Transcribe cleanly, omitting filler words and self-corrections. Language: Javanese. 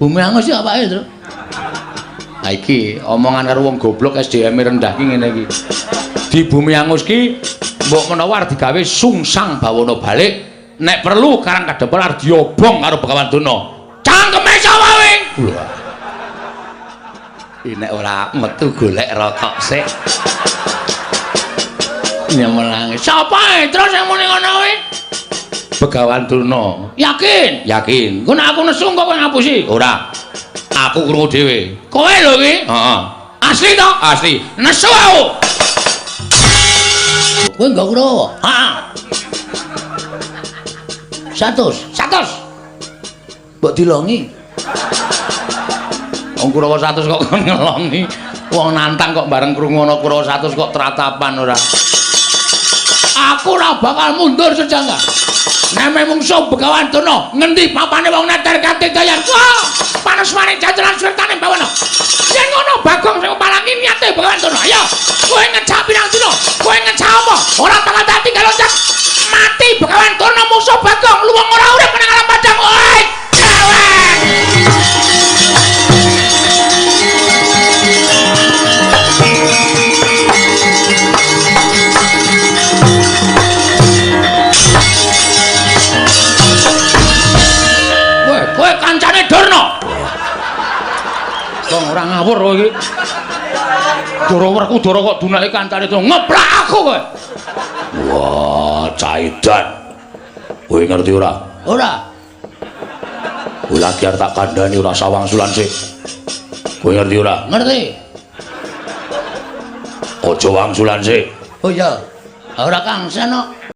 Bumi angus ya apake, Tru? Ha iki omongan karo wong goblok SDM rendah ki ngene iki. Di bumi angus ki mbok menawa arep digawe sungsang bawana balik, nek perlu Karang Kadempel arep diobong karo Begawan Durna. Cangkeme sapa kowe? Lho. Iki nek ora metu golek rokok sik. Nyemelangi. Sapa terus yang muni ngono kuwi? Begawan Durna. Yakin? Yakin. Engko nek aku nesu engko kowe ngapusi? Ora. Aku krungu dhewe. Kowe lho iki? Heeh. Asli to? Asli. Nesu aku. Kowe nggo Kurawa? Heeh. 100. 100. Mbok dilongi. Wong Kurawa 100 kok kon ngelongi. Wong nantang kok bareng krungu ana Kurawa 100 kok tratapan ora. Aku ora bakal mundur sejangka. Neme mungsuh Begawan Durna, ngendi papane wong neter katidayan. Wah, panesmane jajaran swertane bawana. Yen ngono Bagong sing palangi niate Begawan Durna. Ayo, kowe ngejak pirang dina? Kowe ngejak apa? Ora bakal tak tinggal loncat. Mati Begawan Durna musuh Bagong, luwung ora urip nang alam padang. Oi, cewek. Kowe kancane Durna. Wong ora ngawur kowe iki. Dara Werkudara kok dunake kancane Durna. Ngeplak aku kowe. Wah, caidan. Kowe ngerti ora? Ora. Kowe lagi arep tak kandhani ora sawangsulan sik. Kowe ngerti ora? Ngerti. Aja wangsulan sik. Oh iya. Ora kangsen kok.